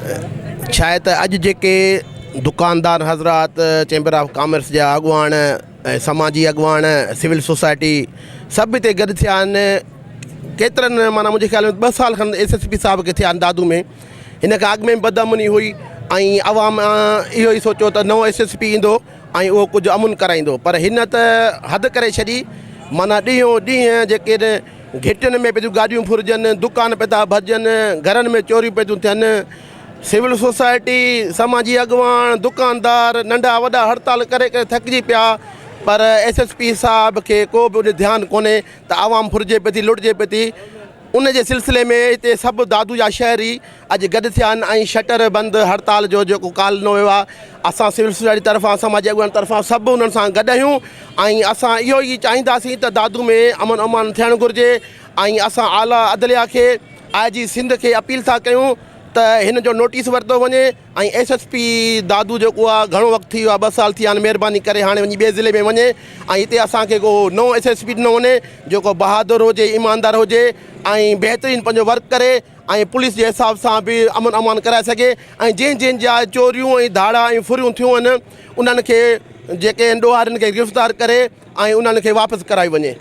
ڇا آهي ته اڄ جيڪي دڪاندار حضرات چيمبر آف ڪامرس جا اڳواڻ ۽ سماجي اڳواڻ سول سوسائٽي سڀ هتي گڏ ٿيا آهن ڪيترن معنيٰ منهنجي خيال ۾ ٻه سال کن ايس ايس پي صاحب کي ٿيا آهن دادو ۾ هن کان اڳ ۾ به بدامني هئي ۽ عوام اهو ئي سوچيو ته نئون ايس ايس پي ايندو ۽ اهو ڪجهه امن ڪرائيندو پر هن ته حد ڪري ڇڏي معنيٰ ڏينهون ڏينهن جيڪي گهٽين ۾ پيون گاڏيون ڦرجن، دڪان پيا ٿا ڀرجن، گهرن ۾ چوريون پيون ٿيون ٿين، سول سوسائٽي، سماجي اڳواڻ، دڪاندار، ننڍا وڏا هڙتال ڪري ڪري ٿڪجي پيا پر ايس ايس پي صاحب کي ڪو به ان ڌيان ڪونهي ته عوام ڦرجي پئي ٿي لٽجي پئي ٿي ان جي سلسلي ۾ هتي سڀ دادو جا شهري اڄ گڏ ٿيا آهن ۽ شٽر بند هڙتال جو جيڪو ڪال ڏنو ويو آهي اسان سول سوسائٽي طرفان سماجي اڳواڻن طرفان سڀ انهن سان گڏ آهيون ۽ اسان اهو ئي چاهينداسين ته دادو ۾ امن امان ٿيڻ گهرجي ۽ اسان اعليٰ عدليه کي آء جي سنڌ کي اپيل ٿا ڪيون ته هن جو نوٽيس ورتو وڃي ۽ ايس ايس پي دادو جيڪو آهي گهڻو وقت ٿي ويو آهي ٻه سال ٿي ويا آهن مهرباني ڪري هاڻي وڃي ٻئي ضلعي ۾ وڃي ۽ هتي اسان کي ڪو نئون ايس ايس پي ڏنو وڃي جيڪو بهادر هجي ايماندار هجي ۽ بهترين پنهنجو ورڪ ڪري ۽ پوليس جي حساب سان به امن امان ڪرائي سگهي ۽ جنهن جنهن جا چوريون ۽ ڌاڙا ۽ ڦريون ٿيون آهن انهن کي جيڪي آهن ڏوهارين کي گرفتار ڪري ۽ انهن کي واپس ڪرائي وڃي.